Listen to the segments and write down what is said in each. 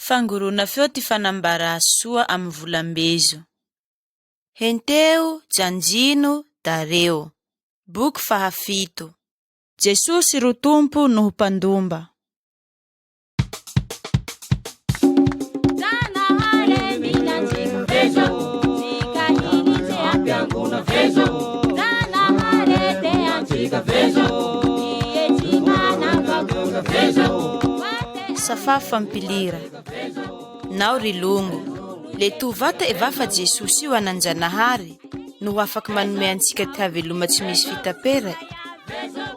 Fangorona feo ty fanambarà soa amy volambezo. Henteo, janjino, dareo. Boky fahafito. Jesosy ro Tompo noho Mpandomba. Safà fampilira. Nao ry longo, le to vata'e va fa Jesosy io Anan-janahary no ho afaky manome antsika ty haveloma tsy misy fitapera'e?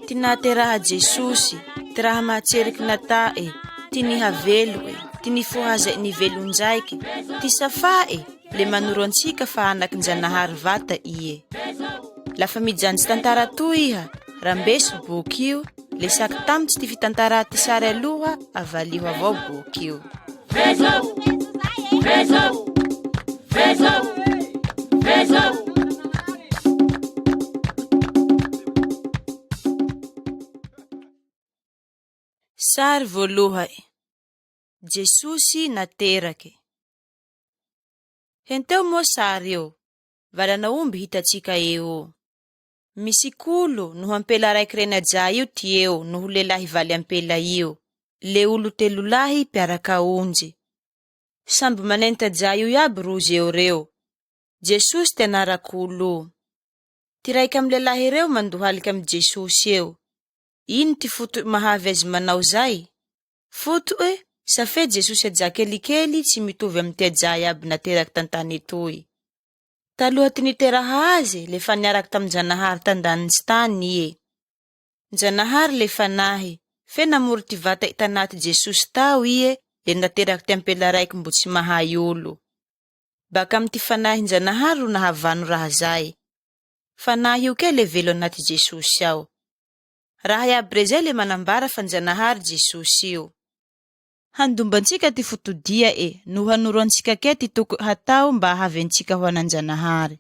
Ty nahateraha Jesosy, ty raha mahatseriky nata'e, ty nihavelo'e, ty nifohaza'e nivelon-jaike, ty safa'e, le manoro antsika fa anakin-janahary vata ie. Lafa mijanjy tantara toy iha, rambeso boky io, Le saky tamitsy ty fitantarà ty sary aloha avaliho avao boky io. Sary voaloha'e, Jesosy naterake. Henteo moa sary io, valan'aomby hitantsika eo io. Misy kolo noho ampela raiky renajà io ty eo noho lelahy valy ampela io, le olo telo lahy mpiarak'aonjy. Samby manenta ajà io iaby rozy eo reo. Jesosy ty anarak'olo o. Ty raiky amy lelahy reo mandohaliky amy Jesosy eo. Ino ty foto'e mahavy aze manao zay? Foto'e, safe Jesosy ajà kelikely tsy mitovy amy ty ajà iaby nateraky tan-tany etoy. Taloha ty niteraha aze, le fa niaraky tamin-Janahary tan-danitsy tagny ie. Janahary le Fanahy, fe namory ty vata'e tanaty Jesosy tao ie le nateraky ty ampela raiky mbo tsy mahay olo. Bak'amy ty Fanahin-Janahary ro nahavano raha zay. Fanahy io kea le velo anaty Jesosy ao. Raha iaby rezay le manambara fa Njanahary Jesosy io. Handomba antsika ty fotodia'e no hanoro antsika kea ty toko'e hatao mba hahavy antsika ho anan-Janahary.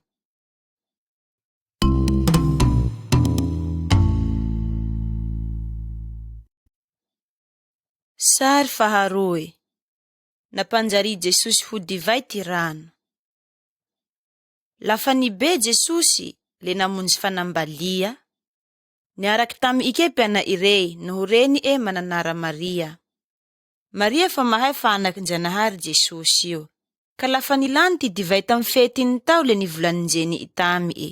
Sary faharoe, Nampanjaria i Jesosy ho divay ty rano. Lafa nibey Jesosy, le namonjy fanambalia. Niaraky tamy ike mpiana'e rey noho reni'e mananara Maria. Maria fa mahay fa anakin-Janahary Jesosy io. Ka lafa nilany ty divay tamy fety iny tao le nivolanin-jeni'e tami'e.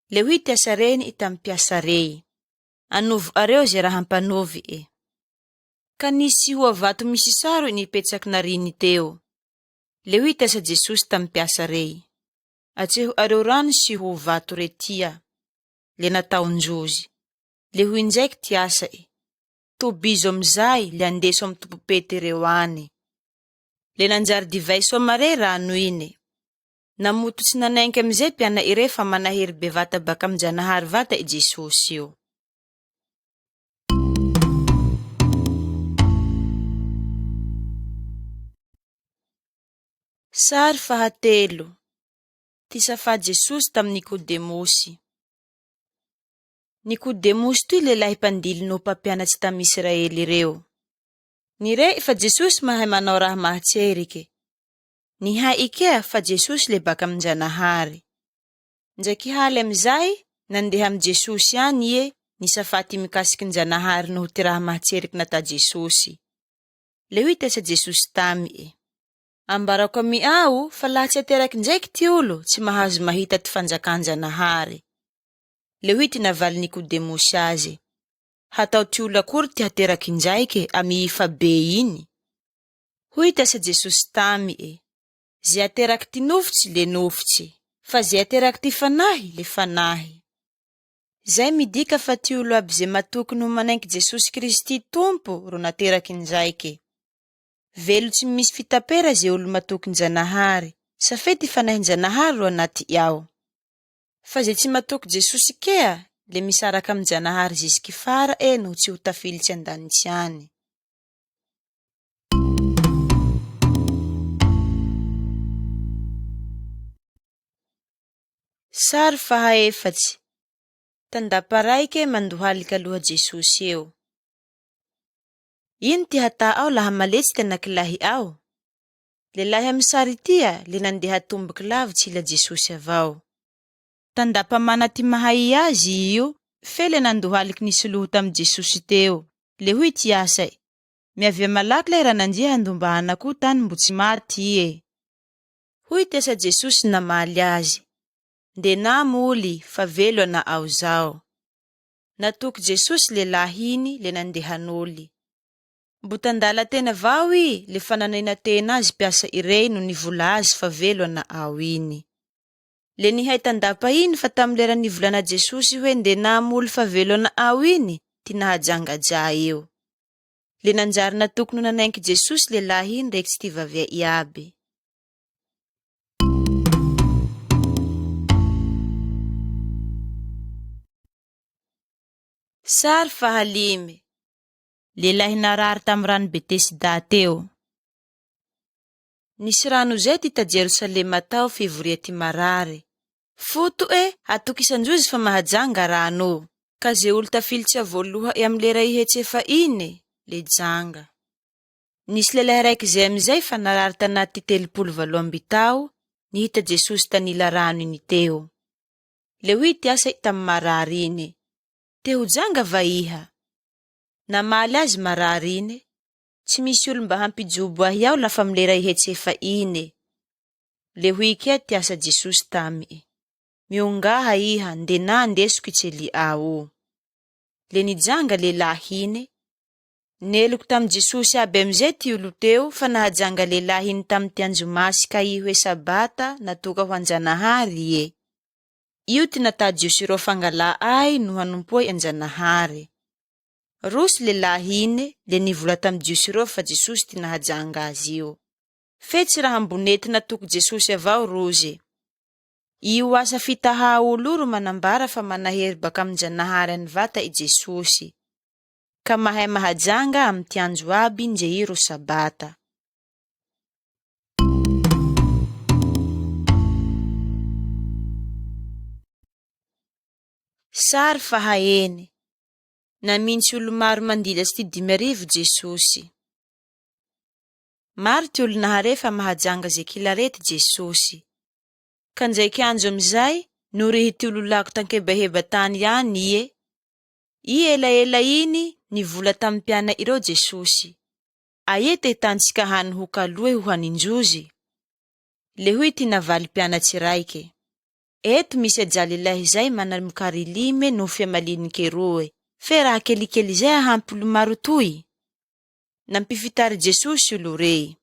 Le hoy ty asa reni'e tamy mpiasa rey, Anovo'areo ze raha ampanovi'e. Ka nisy ho'a vato misy saro nipetsaky nariny teo. Le hoy ty asa Jesosy tamy mpiasa rey, Atseho'areo rano sy ho vato retia. Le nataon-drozy. Le hoy indraiky ty asa'e, Tobizo amizay, le andeso amy tompom-pety reo agne. Le nanjary divay soa mare rano igne. Namoto tsy nanenky amizay mpiana'e rey fa mana hery bevata bak'amin-Janahary vata i Jesosy io. Sary fahatelo, Ty safà Jesosy tamy Nikodemosy. Nikodemosy toy lehilahy mpandily noho mpampianatsy tamy Israely reo. Nire'e fa Jesosy mahay manao raha mahatserike. Nihai'e kea fa Jesosy le baka amin-Janahary. Ndraiky haly amizay, nandeha amy Jesosy agny ie nisafà ty mikasiky Njanahary noho ty raha mahatseriky natà Jesosy. Le hoy ty asa Jesosy tami'e, Ambarako ami'ao fa laha tsy ateraky ndraiky ty olo, tsy mahazo mahita ty fanjakàn-Janahary. Le hoy ty navaly Nikodemosy aze, Hatao ty olo akory ty hateraky indraike amy i fa bey iny? Hoy ty asa Jesosy tami'e, Ze ateraky ty nofotsy le nofotsy, fa ze ateraky ty fanahy le fanahy. Zay midika fa ty olo aby ze matoky noho manenky Jesosy Kristy Tompo ro nateraky indraike. Velo tsy misy fitapera ze olo matoky Njanahary, safe ty fanahin-Janahary ro anati'e ao. Fa ze tsy matoky Jesosy kea le misaraka amin-Janahary zisiky fara'e noho tsy ho tafilitsy an-danitsy agne. Sary fahaefatsy, Tandapa raike mandohalika aloha Jesosy eo. Ino ty hata'ao laha maletsy ty anakilahi'ao? Lehilahy amy sary tia le nandeha tomboky lavitsy ila Jesosy avao. Tandapa mana ty mahay azy io, fe le nandohaliky nisoloho tamy Jesosy teo. Le hoy ty asa'e, Miavia malaky lay Ranandria handomba anako tany mbo tsy maty ie. Hoy ty asa Jesosy namaly azy, Ndenà moly, fa velo ana ao zao. Natoky Jesosy lehilahy iny le nandeha noly. Mbo tandala tena avao i le fa nanenatena azy mpiasa irey no nivola azy fa velo ana ao iny. Le nihay tandapa iny fa tamy lera nivolana Jesosy hoe ndenà moly fa velo ana ao iny ty nahajangaja io. Le nanjary natoky no nanenky Jesosy lehilahy iny rekitsy ty vavia iaby. Sary fahalimy. Lehilahy narary tamy rano Betesida teo. Nisy rano zay ty ta Jerosalema tao fivoria ty marary. Foto'e, atokisan-drozy fa mahajanga rano o. Ka ze olo tafilitse voaloha'e amy lera ihetsefa ine, le janga. Nisy lehilahy raiky zay amizay fa narary tanaty ty 38 tao, nihita Jesosy tanila rano iny teo. Le hoy ty asa i tamy marary iny, Te ho janga va iha? Namaly azy marary iny, Tsy misy olo mba hampijobo ahy ao lafa amy lera ihetsefa ine. Le hoy kea ty asa Jesosy tamy i, Miongaha iha, ndenà andesiko i tseli'ao. Le nijanga lehilahy iny. Neloko tamy Jesosy aby amizay ty olo teo fa nahajanga lehilahy iny tamy ty anjo masy ka i hoe Sabata natoka ho an-Janahary ie. Io ty natà Jiosy reo fangalà ahy no hanompoa i an-Janahary. Roso lehilahy iny le nivola tamy Jiosy reo fa Jesosy ty nahajanga azy io. Fe tsy raha ambone ty natoko Jesosy avao rozy. Io asa fitahà olo io ro manambara fa manahery bakamin-Janahary any vata i Jesosy. Ka mahay mahajanga amy ty andro aby ndre i ro Sabata. Sary fahaeny. Namintsy olo maro mandilatsy ty 5000 Jesosy. Maro ty olo nahare fa mahajanga ze kila arety Jesosy. Ka ndraiky andro amizay, norihy ty olo lako tankebaheba tany ihany ie. I elaela iny, nivola tamy mpiana ireo Jesosy. Aia te hitantsika hany ho kaloe ho hanin-drozy? Le hoy ty navaly mpianatsy raike, Eto misy ajalilahy zay mana mokary lime noho fia malinike roe, fe raha kelikely zay ahampy olo maro toy? Nampifitary Jesosy olo rey.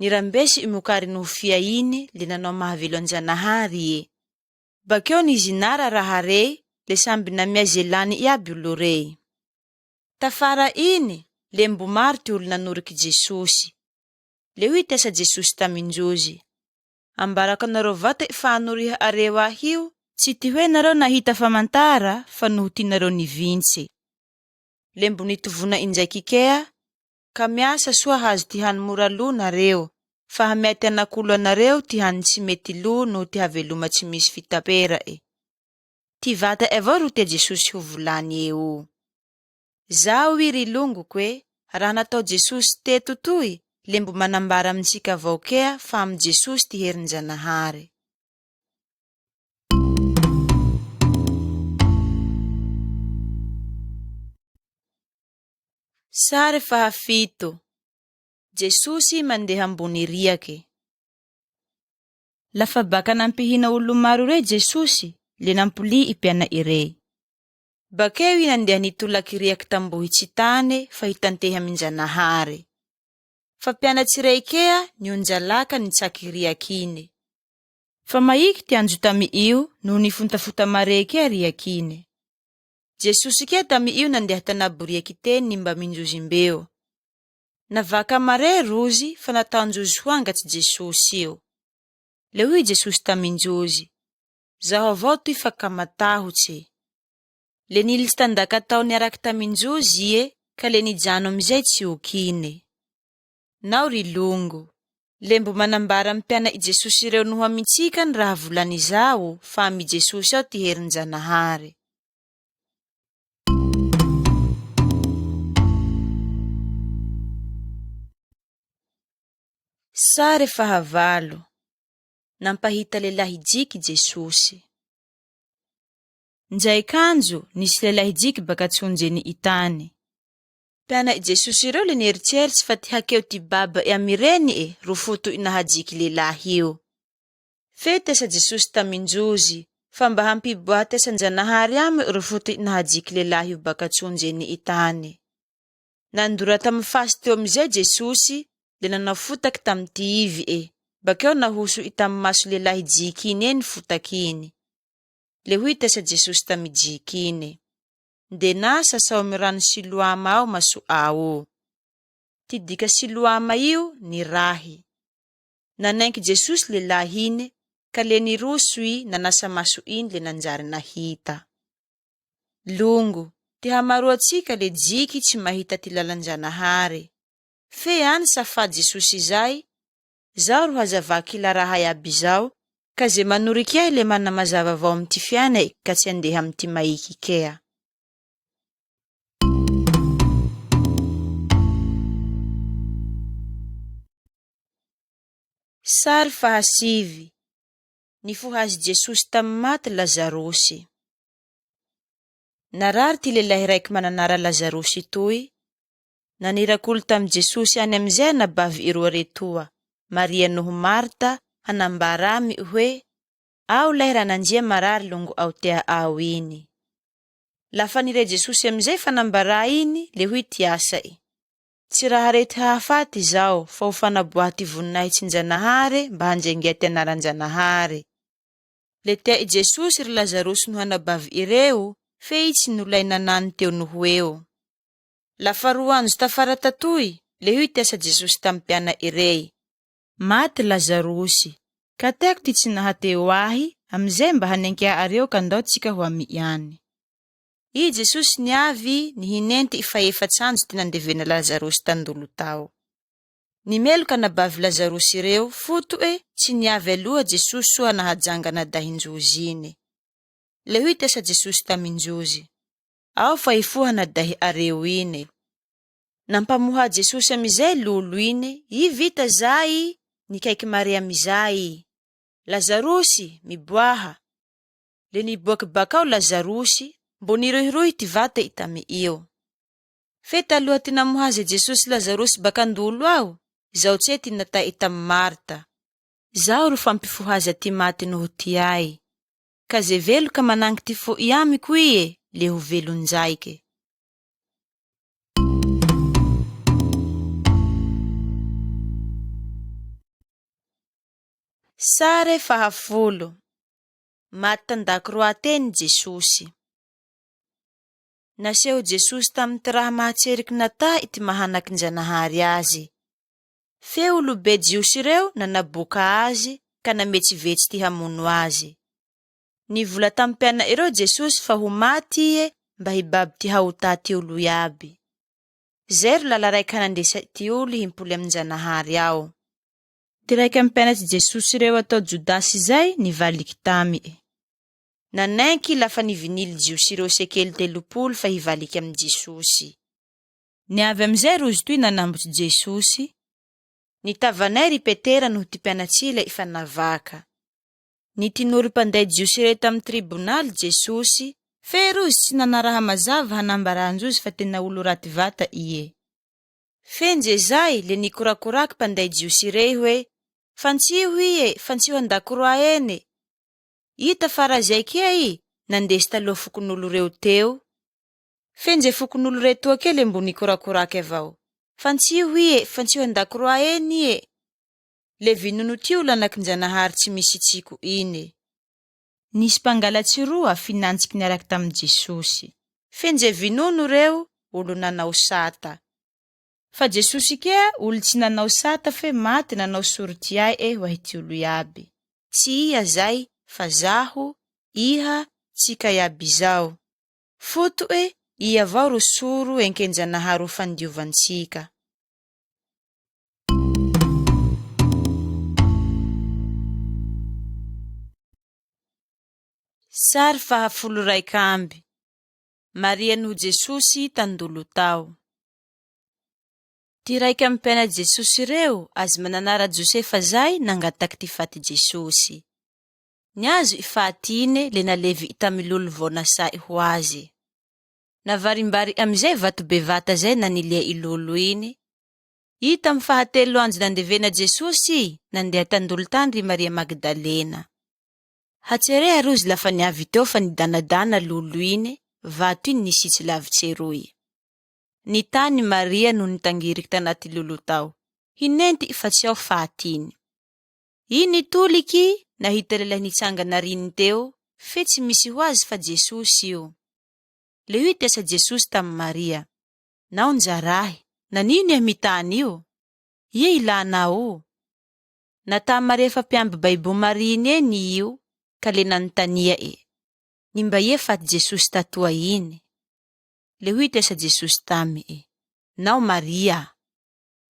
Nirambesy i mokary noho fia iny le nanao mahavelo an-Janahary ie. Bakeo nizinara raha rey le samby namea ze lany iaby olo rey. Tafara iny, le mbo maro ty olo nanoriky Jesosy. Le hoy ty asa Jesosy tamin-drozy, Ambarako anareo vata'e fa anoriha areo ahy io, tsy ty hoe nareo nahita famantara fa noho ty nareo nivintse. Le mbo nitovona indraiky kea, ka miasa soa hahazo ty hany mora lo nareo, fa hamea ty anak'olo anareo ty hany tsy mety lo noho ty haveloma tsy misy fitapera'e. Ty vata'e avao ro tea Jesosy ho volany eo. Zaho i ry longoko e, raha natao Jesosy teto toy le mbo manambara amintsika avao kea fa amy Jesosy ty herin-Janahary. Sary faha-7, Jesosy mandeha ambony riake. Lafa baka nampihina olo maro rey Jesosy, le nampoly i mpiana'e rey. Bakeo i nandeha nitolaky riaky tam-bohitsy tane fa hitantehy amin-Janahary. Fa mpianatsy rey kea nionjalaka nitsaky riaky iny. Fa maiky ty anjo tamy io noho nifontafota mare kea riaky iny. Jesosy kea tamy io nandeha tanabo riaky teny nimbamindrozy mbeo. Navaka mare rozy fa nataon-drozy ho angatsy Jesosy io. Le hoy Jesosy tamin-drozy, Zaho avao toy fa ka matahotse. Le nilitsy tan-daka tao niaraky tamin-drozy ie ka le nijano amizay tsy ho kine. Nao ry longo, le mbo manambara amy mpiana i Jesosy reo noho amintsika ny raha volany zao fa amy Jesosy ao ty herin-Janahary. Sary fahavalo, Nampahita lehilahy jiky Jesosy. Njay kanjo nisy lehilahy jiky baka tsonjeny itany. Mpiana i Jesosy ireo le nieritseritsy fa ty hakeo ty baba e amy reni'e ro foto i nahajiky lehilahy io. Fe tesa Jesosy tamin-jozy, fa mba hampiboaha tesan-janahary amy ro foto i nahajiky lehilahy io baka tsonjeny itany. Nandora tamy fasy teo amizay Jesosy, le nanao fotaky tamy ty ivi'e. Bakeo nahoso i tamy maso lehilahy jiky iny eny fotaky iny. Le hoy tesa Jesosy tamy jiky iny, Ndenà sasao amy rano Siloama ao maso'ao. Ty dika Siloama io, nirahy. Nanenky Jesosy lehilahy iny, ka le niroso i nanasa maso iny le nanjary nahita. Longo, ty hamaroantsika le jiky tsy mahita ty lalan-janahary. Fe any safà Jesosy izay, Zaho ro hazavà kila raha iaby izao, ka ze manoriky ahy le mana mazava avao amy ty fiaina'e ka tsy handeha amy ty maiky kea. Sary fahasivy, Nifohazy Jesosy tamy maty Lazarosy. Narary ty lehilahy raiky mananara Lazarosy toy. Nanirak'olo tamy Jesosy any amizay anabavy iroa retoa, Maria noho Marta, hanambara amy hoe, Ao lahy ranandria marary longo ao tea ao iny. Lafa nire Jesosy amizay fanambarà iny, le hoy ty asa'e, Tsy raha arety hahafaty izao, fa ho fanaboaha ty voninahitsin-Janahare mba hanjengea ty anaran-Janahare. Le tea i Jesosy ry Lazarosy noho anabavy ireo, fe i tsy nolay nanano teo noho eo. Lafa roa andro tafara tatoy, le hoy ty asa Jesosy tamy mpiana'e rey, Maty Lazarosy, ka teako ty tsy nahateo ahy, amizay mba hanenkea'areo ka ndao tsika ho ami'i any. I Jesosy niavy, nihinenty i fahefats'andro ty nandevena Lazarosy tan-dolo tao. Nimeloka anabavy Lazarosy ireo, foto'e, tsy niavy aloha Jesosy soa nahajanga anadahin-jozy iny. Le hoy tesa Jesosy tamin-jozy, Ao fa hifoha anadahi'areo iny. Nampamoha Jesosy amizay lolo iny, I vita zay, nikaiky mare amizay i. Lazarosy, miboaha! Le niboaky bakao Lazarosy, mbo nirohirohy ty vata i tamy io. Fe taloha ty namohaza i Jesosy Lazarosy bak'an-dolo ao, izao tse ty nata'e tamy Marta, Zaho ro fampifohaza ty maty noho ty ay, ka ze velo ka manangy ty fo'i amiko ie, le ho velon-jaike. Sare fahafolo, Maty tan-dakroà teny Jesosy. Naseho Jesosy tamy ty raha mahatseriky nata'e ty maha anakin-Janahary azy. Fe olobe Jiosy reo nanaboka azy ka nametsivetsy ty hamono azy. Nivola tamy mpiana'e reo Jesosy fa ho maty ie mba hibaby ty hahotà ty olo iaby. Zay ro lala raiky hanandesa ty olo himpoly amin-Janahary ao. Ty raiky amy mpianatsy Jesosy reo atao Jodasy izay nivaliky tami'e. Nanenky lafa nivinily Jiosy reo sekely 30 fa hivaliky amy Jesosy. Niavy amizay rozy toy nanambotsy Jesosy. Nitavanay ry Petera noho ty mpianats'ila i fa navaka. Nitinoro mpanday Jiosy rey tamy tribonaly Jesosy, fe rozy tsy nana raha mazava hanambaran-drozy fa tena olo raty vata ie. Fe nje zay, le nikorakoraky mpanday Jiosy rey hoe, Fantsiho ie, fantsiho an-dakoroà ene! Hita fa raha zay kea i nandesy taloha fokonolo reo teo. Fe nje fokonolo retoa kea le mbo nikorakorake avao, Fantsiho ie, fantsiho an-dakoroà eny ie! Le vinono ty olo anakin-janahary tsy misy tsiko ine. Nisy mpangalatsy roa finantsiky niaraky tamy Jesosy. Fe nje vinono reo, olo nanao sata. Fa Jesosy kea olo tsy nanao sata fe maty nanao soro ty ai'e ho ahy ty olo iaby. Tsy ia zay, fa zaho, iha, tsika iaby izao. Foto'e, ia avao ro soro enken-janahary ho fandiovantsika. Sary fahafolo raik'amby, Maria noho Jesosy tan-dolo tao. Ty raiky amy mpianatsy Jesosy reo, azy mananara Josefa zay, nangataky ty faty Jesosy. Niazo i faty ine, le nalevy i tamy lolo vao nasae ho aze. Navarimbary amizay vato bevata zay nanilia i lolo iny. I tamy fahatelo andro nandevena Jesosy, nandeha tandolo tany ry Maria Magdalena. Hatsereha rozy lafa niavy teo fa nidanadana lolo ine, vato iny nisitsy lavitse roy. Nitany Maria no nitangiriky tanaty lolo tao. Hinenty fa tsy ao faty iny. I nitoliky, nahita lehilahy nitsangana riny teo, fe tsy misy ho azy fa Jesosy io. Le hoy ty asa Jesosy tamy Maria, Nao njarahy, nanino iha mitany io? Ia ilanao? Natà Maria fa mpiamby baibo marine eny io, ka le nanontania'e, Nimba ia faty Jesosy tatoa iny? Le hoy ty asa Jesosy tami'e, Nao Maria!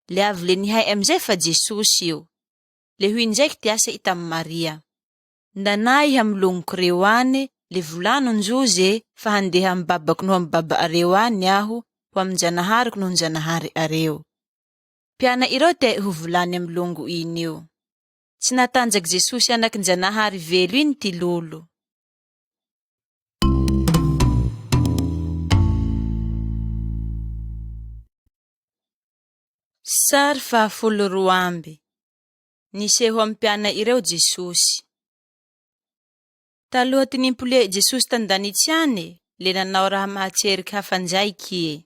Le avy le nihay amizay fa Jesosy io. Le hoy indraiky ty asa i tamy Maria, Ndanà iha amy longoko reo agne, le volano ndrozy e, fa handeha amy babako noho amy baba'areo agne aho, ho amin-Janahariko noho Njanahare'areo. Mpiana ireo te ho volany amy longo iny io. Tsy natanjaky Jesosy anakin-Janahary velo iny ty lolo. Sary fahafolo roa amby. Niseho amy mpiana ireo Jesosy. Taloha ty nimpolia i Jesosy tan-danitsy agne, le nanao raha mahatseriky hafa ndraiky ie.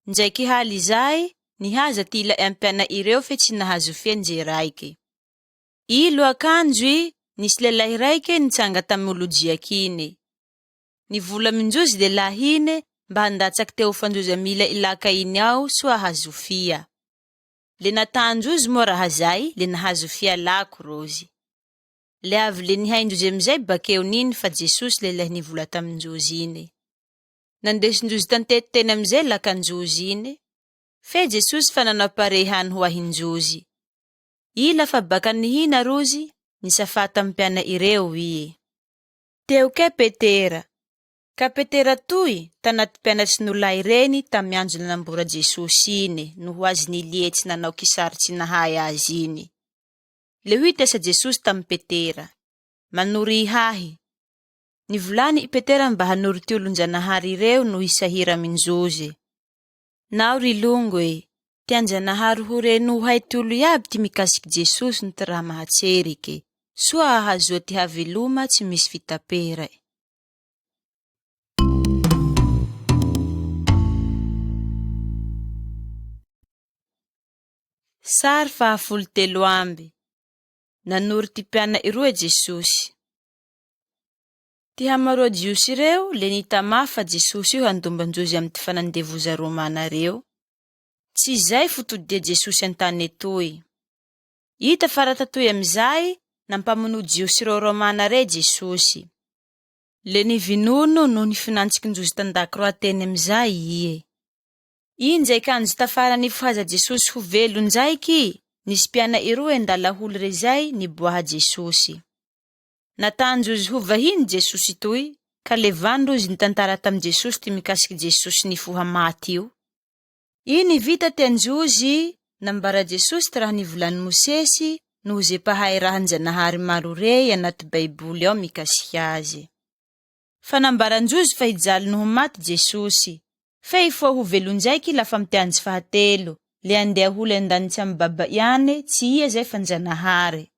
Ndraiky haly izay, nihaza ty ila'e amy mpiana ireo fe tsy nahazo fia ndre raike. I loakanjo i, nisy lehilahy raike nitsanga tamy olo-jiaky ine. Nivola amin-drozy lehilahy ine mba handatsaky teo fandrozy amila i laka iny ao soa hahazo fia. Le natàn-drozy moa raha zay, le nahazo fia lako rozy. Le avy le nihain-drozy amizay bakeo nino fa Jesosy lehilahy nivola tamin-drozy ine. Nandesin-drozy tantety teny amizay lakan-drozy ine. Fe Jesosy fa nanao pare hany ho ahin-drozy. I lafa baka nihina rozy, nisafà tamy mpiana ireo ie. Teo kea Petera. Ka Petera toy, tanaty mpianatsy nolahy reny tamy andro nanambora Jesosy iny, noho azy nilie tsy nanao kisary tsy nahay azy iny. Le hoy ty asa Jesosy tamy Petera, Manoriha ahy. Nivolany i Petera mba hanoro ty olon-janahary ireo noho i sahira amin-jozy. Nao ry longo e, tian-janahary ho reny ho hay ty olo iaby ty mikasiky Jesosy no ty raha mahatserike, soa hahazoa ty haveloma tsy misy fitapera'e. Sary fahafolo telo amby. Nanoro ty mpiana'e roe Jesosy. Ty hamaroa Jiosy reo le nitamà fa Jesosy io handomban-jozy amy ty fanandevoza Romana reo. Tsy izay foto-dia Jesosy an-tany etoy. I tafara tatoy amizay, nampamonoa Jiosy reo Romana rey Jesosy. Le nivinono noho ny finantsikin-jozy tan-dakroa teny amizay ie. I ndraiky andro tafara nifohaza Jesosy ho velo ndraiky, nisy mpiana'e roe ndalaholy rezay niboaha Jesosy. Natanjozy ho vahiny Jesosy toy, ka le vany rozy nitantara tamy Jesosy ty mikasiky Jesosy nifoha maty io. I nivita ty anjozy, nambara Jesosy ty raha nivolany Mosesy noho ze mpahay rahan-janahary maro rey anaty Baiboly ao mikasiky aze. Fa nambaran-jozy fa hijaly noho maty Jesosy. Fe hifoha ho velon-draiky lafa amy ty andro fahatelo, le handeha holy an-danitse amy Baba iane, tsy ia zay fa Njanahary.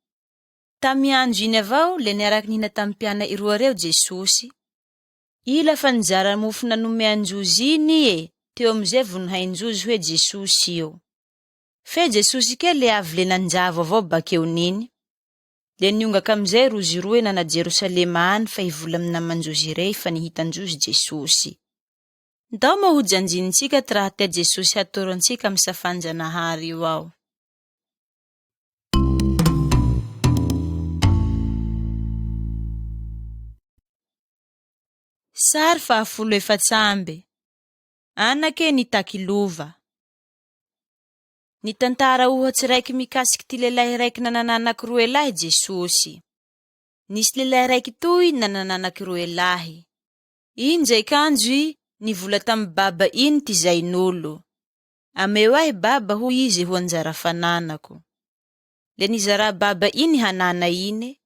Tamy andro iny avao, le niaraky nihina tamy mpiana'e roa reo Jesosy. I lafa nizara mofo nanome an-jozy iny ie, teo amizay vo nihain-jozy hoe Jesosy io. Fe Jesosy kea le avy le nanjavo avao bakeo niny. Le niongak' amizay rozy roe nana Jerosalema any fa hivola amy naman-jozy rey fa nihitan-jozy Jesosy. Ndao moa ho janjinintsika ty raha tea Jesosy hatoro antsika amy safan-janahary io ao. Sary fahafolo efats'amby. Anake nitaky lova. Nitantara ohatsy raiky mikasiky ty lehilahy raiky nanan'anaky roe lahy Jesosy. Nisy lehilahy raiky toy nanan'anaky roe lahy. I ndraiky andro i, nivola tamy baba iny ty zain'olo. Ameo ahy baba hoy izy ho anjara fananako. Le nizarà baba iny hanana ine.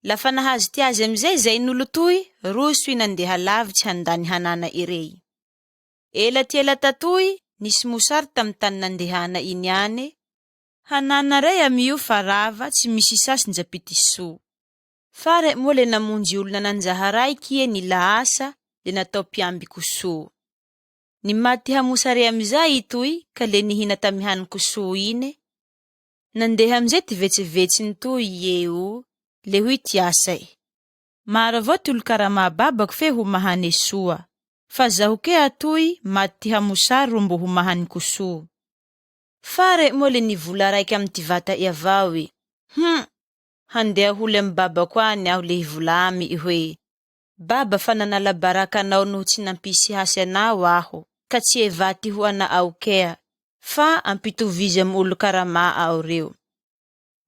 Lafa nahazo ty azy amizay zain'olo toy, roso i nandeha lavitsy handany hanana irey. Ela ty ela tatoy, nisy mosary tamy tany nandehana iny ane. Hanana rey amio fa rava, tsy misy sasy njapity soa. Fara'e moa le namonjy olo nananjaha raiky ie nila asa, le natao mpiamby kosoa. Nimaty hamosare amizay i toy ka le nihina tamy hanin-kosoa ine. Nandeha amizay ty vetsevetsiny toy ie o, le hoy ty asa'e, Maro avao ty olo karamà babako fe ho mahane soa, fa zaho kea atoy maty ty hamosary ro mbo ho mahanin-kosoa. Fara'e moa le nivola raiky amy ty vata'e avao i, Hum! Handeha holy amy babako any aho le hivola amy i hoe, Baba fa nanala baraka anao noho tsy nampisy hasy anao aho, ka tsy evà ty ho ana'ao kea, fa ampitovizo amy olo karamà ao reo.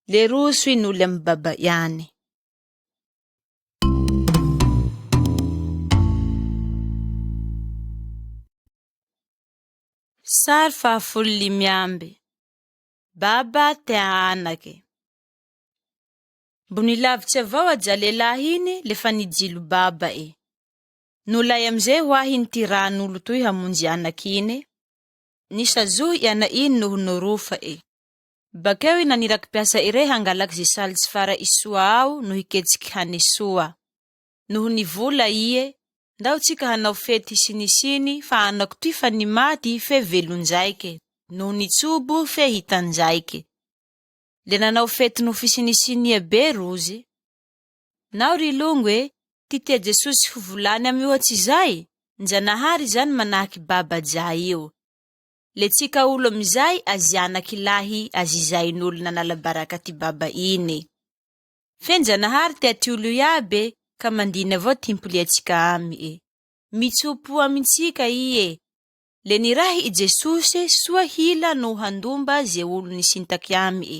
Le roso i noly amy baba'e any. Sary fahafolo limy amby. Baba tea anake. Mbo nilavitsy avao aja lehilahy iny le fa nijilo baba e. Nolay amizay ho ahy iny ty ran'olo toy hamonjy anaky iny. Nisazohy i ana iny noho norofa e. Bakeo i naniraky mpiasa irey hangalaky ze saly tsy fara i soa ao no hiketsiky hane soa. Noho nivola ie, Ndao tsika hanao fety hisinisiny fa anako toy fa nimaty fe velon-jaike, noho nitsobo fe hitan-jaike. Le nanao fety noho fisinisinia be rozy. Nao ry longo e, ty tia Jesosy ho volany amy ohatsy izay, Njanahary izany manahaky baba ja io. Le tsika olo amizay azy anaky lahy azizain'olo nanala baraka ty baba iny. Fe Njanahary tea ty olo iaby e, ka mandiny avao ty himpoliatsika amy e. Mitsopo amintsika i e. Le nirahy i Jesosy soa hila noho handomba ze olo nisintaky amy e.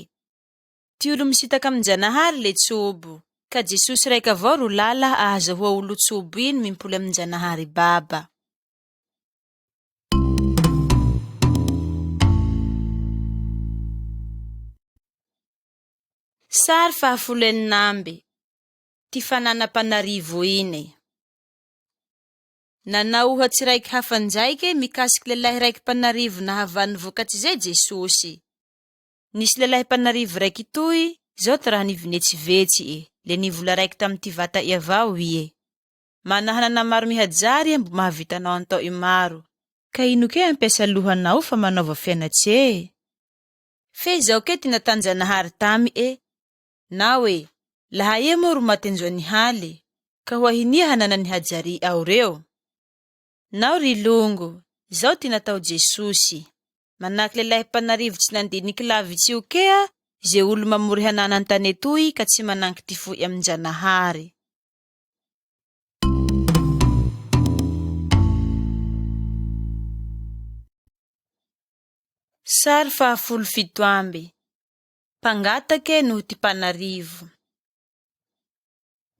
Ty olo misitaky amin-Janahary le tsobo, ka Jesosy raiky avao ro lala ahazahoa olo tsobo iny mimpoly amin-Janahary Baba. Sary fahafolo enina amby, Ty fananam-panarivo iny. Nanao ohatsy raiky hafa ndraike mikasiky lelahy raiky mpanarivo nahavany vokatsy zay Jesosy. Nisy lelahy mpanarivo raiky toy, zao ty raha nivinetsivetsy e, le nivola raiky tamy ty vata'e avao ie. Mana hanana maro mihajary iha mbo mahavita anao antao'e maro. Ka ino ke ampiasa lohanao fa manaova fianatse e? Fe izao ke ty natanjanahary tamy e, Nao e, laha ia moa ro maty anjoanihaly, ka ho ahinia hanana ny hajaria ao reo? Nao ry longo, zao ty natao Jesosy, manahaky lelahy mpanarivo tsy nandiniky lavitsy io kea ze olo mamory hanana antane toy ka tsy mananky ty foy amin-Janahary. Sary fahafolo fito amby. Mpangatake noho ty mpanarivo.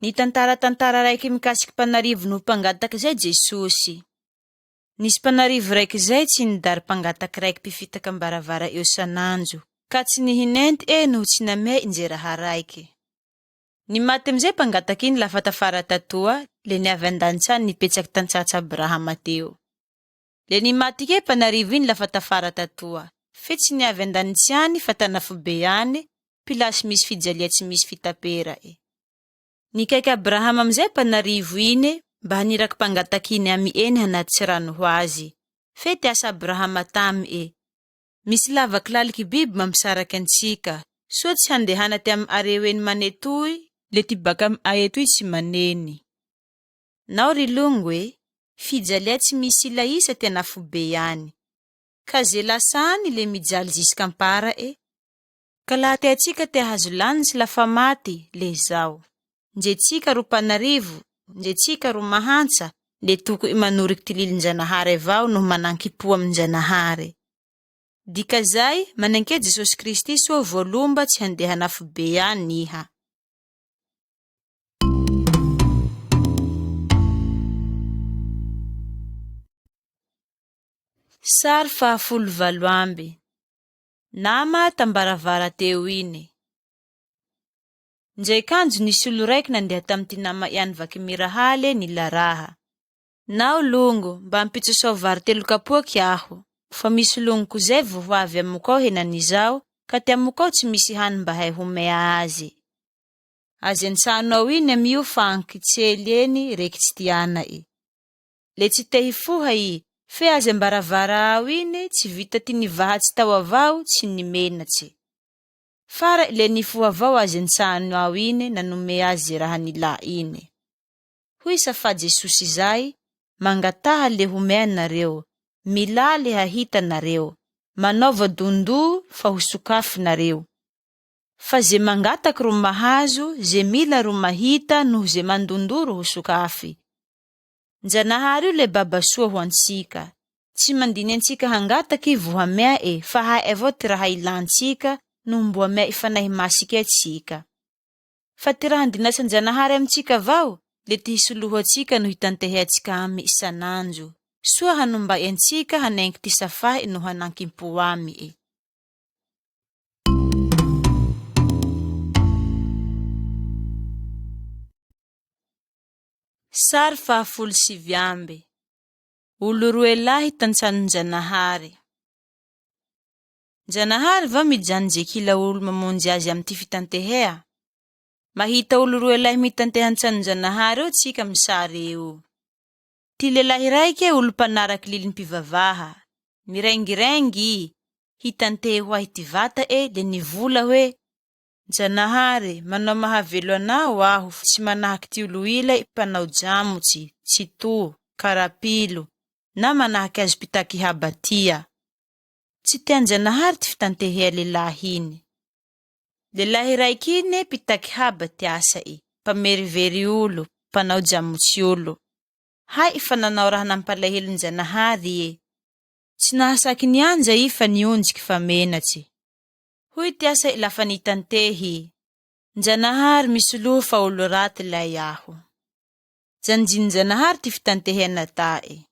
Nitantara tantara raiky mikasiky mpanarivo noho mpangatake zay Jesosy. Nisy mpanarivo raiky zay tsy nidary mpangataky raiky mpifitaka am-baravara eo sanandro, ka tsy nihinenty e noho tsy namea inje raha raiky. Nimaty amizay mpangataky iny lafa tafara tatoa, le niavy an-danitsany nipetsaky tan-tsatsa Abrahama teo. Le nimaty ke mpanarivo iny lafa tafara tatoa, fe tsy niavy an-danitsy any fa tan'afobe any, pilasy misy fijalia tsy misy fitapera'e. Nikaiky Abrahama amizay mpanarivo ine mba haniraky mpangataky iny amy eny hanatitsy rano ho azy. Fe ty asa Abrahama tamy e, Misy lavaky laliky biby mampisaraky antsika, soa tsy handehana ty amy areo eny mane toy, le ty bakamy ay etoy tsy maneny. Nao ry longo e, fijalia tsy misy ila isa ty an'afobe any. Ka ze lasa any le mijaly zisk'ampara e. Ka laha teatsika te hahazo lanitsy lafa maty, le zao. Ndre tsika ro mpanarivo, ndre tsika ro mahantsa, le toko'y manoriky ty lilin-Janahary avao noho manankipo amin-Janahary. Dika zay, manenke Jesosy Kristy soa voalomba tsy handeha an'afobe any iha. Sary fahafolo valo amby. Nama tambaravara teo iny. Ndraiky andro nisy olo raiky nandeha tamy ty nama ihany vaky mirahale nila raha. Nao longo, mba ampitsosao vary 3 kapoaky aho, fa misy longoko zay vao ho avy amiko ao henan'izao, ka ty amiko ao tsy misy hany mba hay homea azy. Azy an-tsano ao iny amio fa ankitsely eny reky tsy tiana'e. Le tsy te hifoha i, fe azy ambaravara ao iny tsy vita ty nivahatsy tao avao tsy nimenatsy. Fara le nifoha avao azy an-tsano ao iny nanome azy ze raha nilà iny. Hoy safa Jesosy izay, mangataha le homea nareo, milà le hahita nareo, manaova dondo fa ho sokafy nareo. Fa ze mangataky ro mahazo, ze mila ro mahita, noho ze mandondo ro ho sokafy. Njanahary io le baba soa ho antsika. Tsy mandiny antsika hangataky vo hamea e, fa hay avao ty raha ilantsika, noho mbo hamea i fanahy masiky atsika. Fa ty raha andinasan-janahary amintsika avao, le ty hisoloho atsika no hitantehe atsika amy isan'andro. Soa hanombay antsika hanenky ty safahy no hanankimpo amy e. Sary fahafolo sivy amby. Olo roe lahy tantsanon-janahary. Janahary va mijano ze kila olo mamonjy azy amy ty fitantehea? Mahita olo roe lahy mitanteha antsanon-janahary eo tsika amy sary eo. Ty lehilahy raike olo mpanaraky lilim-pivavaha. Mirengirengy i, hitantehe ho ahy ty vata'e le nivola hoe: Janahary, manao mahavelo anao aho tsy manahaky ty olo ila mpanao jamotsy, tsy to, karapilo, na manahaky azy mpitaky haba tia. Tsy tian-janahary ty fitantehea lehilahy iny. Lehilahy raiky iny mpitaky haba ty asa'e, mpamerivery olo, mpanao jamotsy olo. Hay fa nanao raha nampalahelon-janahary e. Tsy nahasaky nianja i fa nionjiky fa menatsy. Hoy ty asa lafa nitantehy. Njanahary misoloho fa olo raty lay aho. Janjin-janahary ty fitantehea nata'e.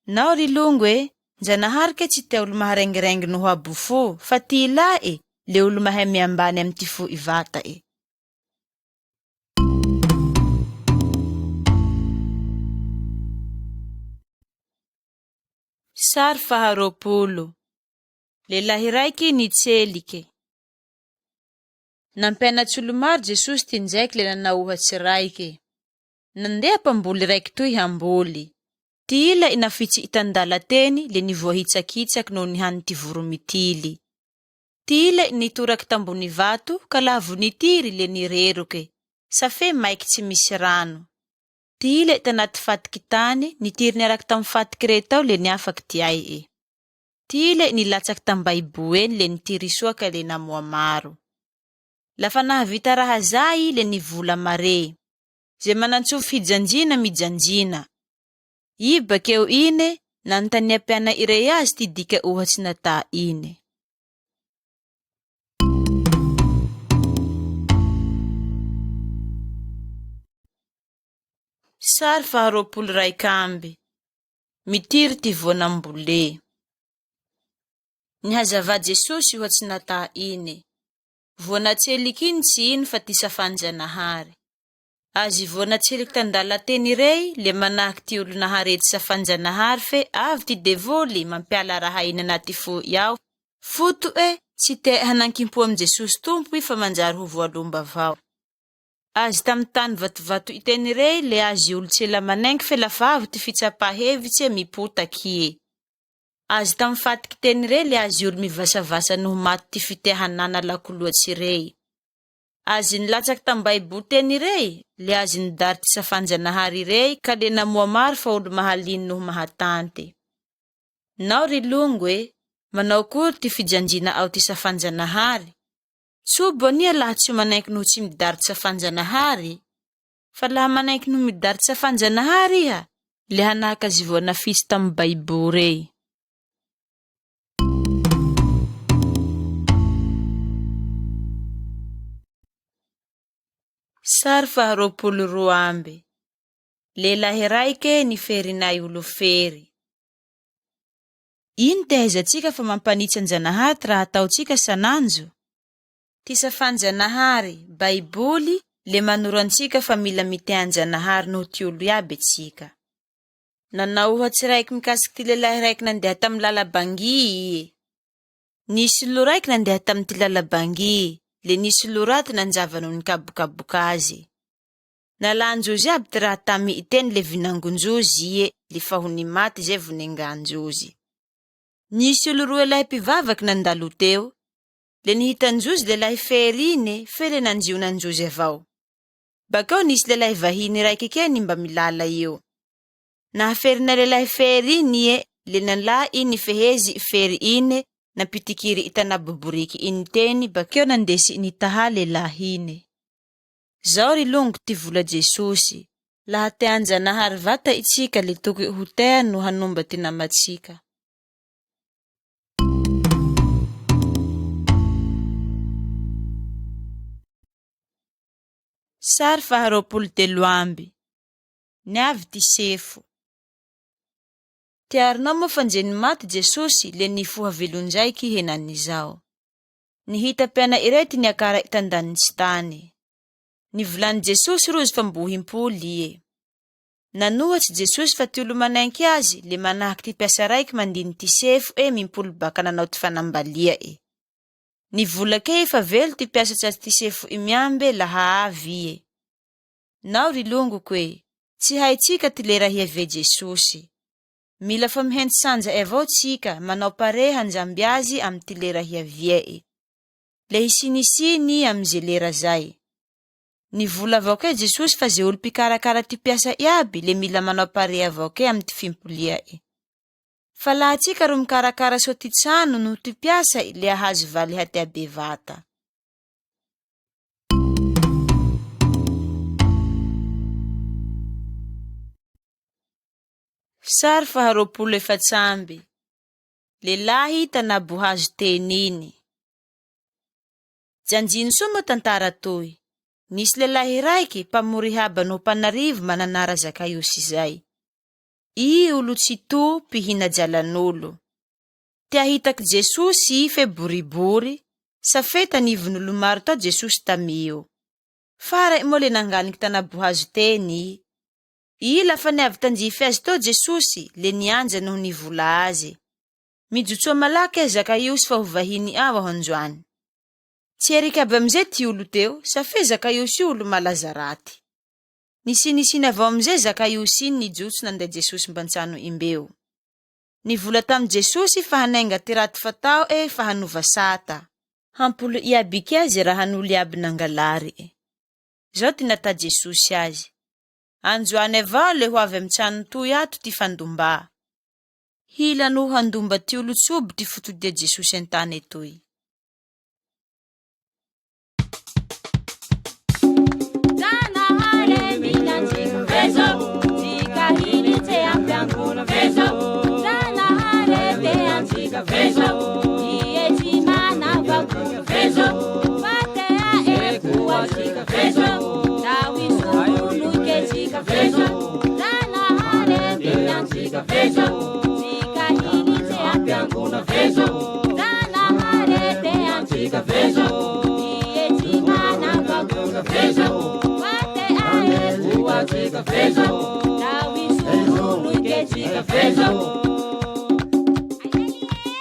Nao ry longo e, njanahary ke tsy tia olo maharengirengy noho abo fo, fa ty ila'e, le olo mahay miambany amy ty fo i vata'e. Sary faharoapolo. Lehilahy raiky nitselike. Nampianatsy olo maro Jesosy ty ndraiky le nanao ohatsy raike. Nandeha mpamboly raiky toy hamboly. Ty ila i nafitsy tan-dala teny le nivoahitsakitsaky noho nihany ty voro mitily. Ty ila nitoraky tambony vato ka laha vo nitiry le nireroke, safe maiky tsy misy rano. Ty ila tanaty fatiky tany, nitiry niaraky tamy fatiky rey tao le niafaky ty ai'e. Ty ila nilatsaky tam-baibo eny le nitiry soa ka le namoa maro. Lafa nahavita raha zay le nivola mare. Ze manan-tsofy hijanjina mijanjina. I bakeo ine, nanontania mpiana irey azy ty dika ohatsy natà ine. Sary faharoapolo raika amby. Mitiry ty voanambole. Nihazava Jesosy ohatsy natà ine. Voanatseliky iny tsy ino fa ty safan-janahary. Azy voanatseliky tan-dala teny rey le manahaky ty olo nahare ty safan-janahary fe avy ty devoly mampiala raha iny anaty fo ao. Foto'e tsy te hanankimpo amy Jesosy Tompo i fa manjary ho voalomba avao. Azy tamy tany vatovato iteny rey le azy olo tsy ela manenky fe lafa avy ty fitsapa hevitse mipotaky e. Azy tamy fatiky teny rey le azy olo mivasavasa noho maty ty fitea hanana lakoloatsy rey. Azy nilatsaky tam-baibo teny rey le azy nidary ty safan-janahary rey ka le namoa maro fa olo mahaliny noho mahatante. Nao ry longo e, manao akory ty fijanjina ao ty safan-janahary? Tsobo ania laha tsy manaiky noho tsy midary ty safan-janahary? Fa laha manaiky noho midary ty safan-janahary iha, le hanahaka azy voanafitsy tamy baibo rey. Sary faharoapolo roa amby. Lehilahy raike niferinay olo fery. Ino ty ahaizantsika fa mampanitsy an-Janahary ty raha ataontsika san'anjo? Ty safan-Janahary, Baiboly, le manoro antsika fa mila mitea an-Janahary noho ty olo iaby tsika. Nanao ohatsy raiky mikasiky ty lehilahy raiky nandeha tamy lala bangy ie. Nisy olo raiky nandeha tamy ty lala bangy, le nisy olo raty nanjava noho nikabokaboka azy. Nalan-drozy aby ty raha tamy i teny le vinangon-drozy ie, le fa ho nimaty zay vo nengan-drozy. Nisy olo roe lahy mpivavaky nandalo teo, le nihitan-drozy lehilahy fery ine, fe le nanjionan-drozy avao. Bakeo nisy lehilahy vahiny raiky ke nimba milala eo. Nahaferina lehilahy fery iny ie, le nalà i nifehezy fery ine, nampitikiry i tanabo boriky iny teny, bakeo nandesy nitaha lehilahy ine. Zao ry longo ty vola Jesosy. Laha tea an-Janahary vata itsika le tokony ho tea no hanomba ty namatsika. Sary faha 23 amby. Niavy ty sefo. Tiarinao moa fa nje nimaty Jesosy le nifoha velon-draiky henan'izao. Nihita mpiana iray ty niakara tan-danitsy tany. Nivolany Jesosy rozy fa mbo himpoly ie. Nanohatsy Jesosy fa ty olo manenky azy le manahaky ty mpiasa raiky mandiny ty sefo e mimpoly baka nanao ty fanambalia e. Nivola ke fa velo ty mpiasa tsy ty sefo i miambe laha avy ie. Nao ry longoko e, tsy haitsika ty lera hiavia Jesosy. Mila fa mihenty sanja avao tsika manao pare hanjamby azy amy ty lera hiavia e. Le hisinisiny amy ze lera zay. Nivola avao ke Jesosy fa ze olo mpikarakara ty mpiasa iaby le mila manao pare avao ke amy ty fimpolia e. Fa laha tsika ro mikarakara soa ty trano noho ty mpiasa le ahazo valy hatea bevata. Sary faha 24 amby. Lehilahy tanabo hazo teny iny. Janjino soa moa tantara toy. Nisy lehilahy raiky mpamory haba noho mpanarivo mananara Zakaiosy zay. I olo tsy to mpihina jalan'olo. Te ahitaky Jesosy i fe boribory, safe tanivon'olo maro tao Jesosy tamio. Farany moa le nanganiky tanabo hazo teny i. I lafa niavy tandrify azy tao Jesosy, le nianja noho nivola azy. Mijotsoa malaky ahy Zakaiosy fa ho vahiny ao aho androany. Tsy eriky aby amizay ty olo teo, safe Zakaiosy io olo malaza raty. Nisinisiny avao amizay Zakaiosy iny nijotso nanday Jesosy mbantsano imbeo. Nivola tamy Jesosy fa hanenga ty raty fatao e fa hanova sata. Hampolo iaby kea ze raha n'olo iaby nangalary e. Zao ty natà Jesosy azy. Anjoany avao le ho avy amy trano toy ato ty fandomba. Hila no handomba ty olo tsobo ty fotodia Jesosy an-tany etoy. Zanahary milantsika vezo, tsika hilitse ampiangona vezo. Zanahary te antsika vezo, ie tsy manavakona vezo. Fa tea eko antsika vezo, ndao isoronoke tsika vezo. Zanahary milantsika vezo, tsika hilitse ampiangona vezo. Zanahary te antsika vezo, ie tsy manavakona vezo. Fa tea eko antsika vezo, ndao isoronoke tsika vezo.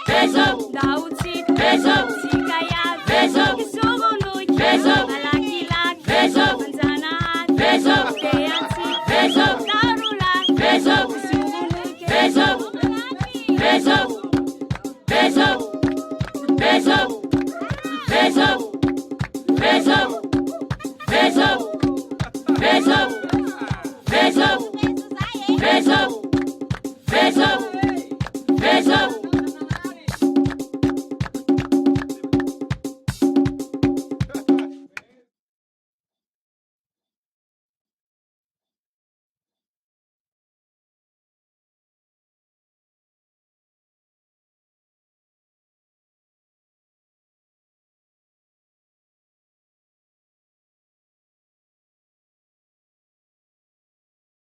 Vezo, Ndao tsika, Vezo. tsika iaby, Vezo. isoronoky, Vezo. malakilaky, Vezo. Anjanahary, Vezo. te antsika, Vezo. ndao rolahy, Vezo. isoronoky, Vezo. Vezo, vezo, vezo.